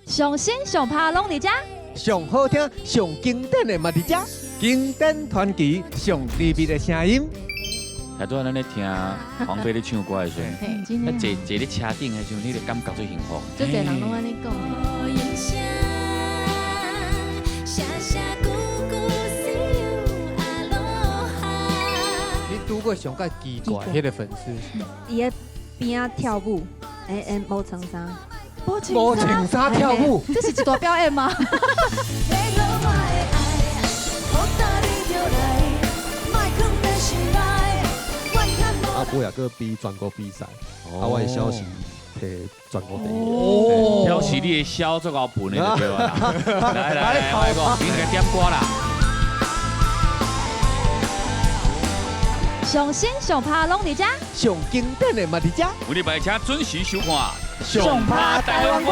上新上拍攏佇遮，上好聽、上經典的嘛佇遮，經典傳奇上特別的聲音。頭拄仔咱咧聽黃飛咧唱歌的時陣，啊坐坐咧車頂的時陣，你就感覺最幸福。足濟人攏按呢講。你拄過上蓋奇怪彼个粉絲？伊咧邊仔跳舞，欸欸，無穿衫，無穿衫跳舞，這是一段表演嗎？啊，尾也閣比全國比賽，啊，我的痟是提全國第一。表示你的痟足夠笨的就對啦。來來來，來個，你來點歌啦。上新上拍攏佇遮，上經典的嘛佇遮。每禮拜請準時收看上拍台灣歌。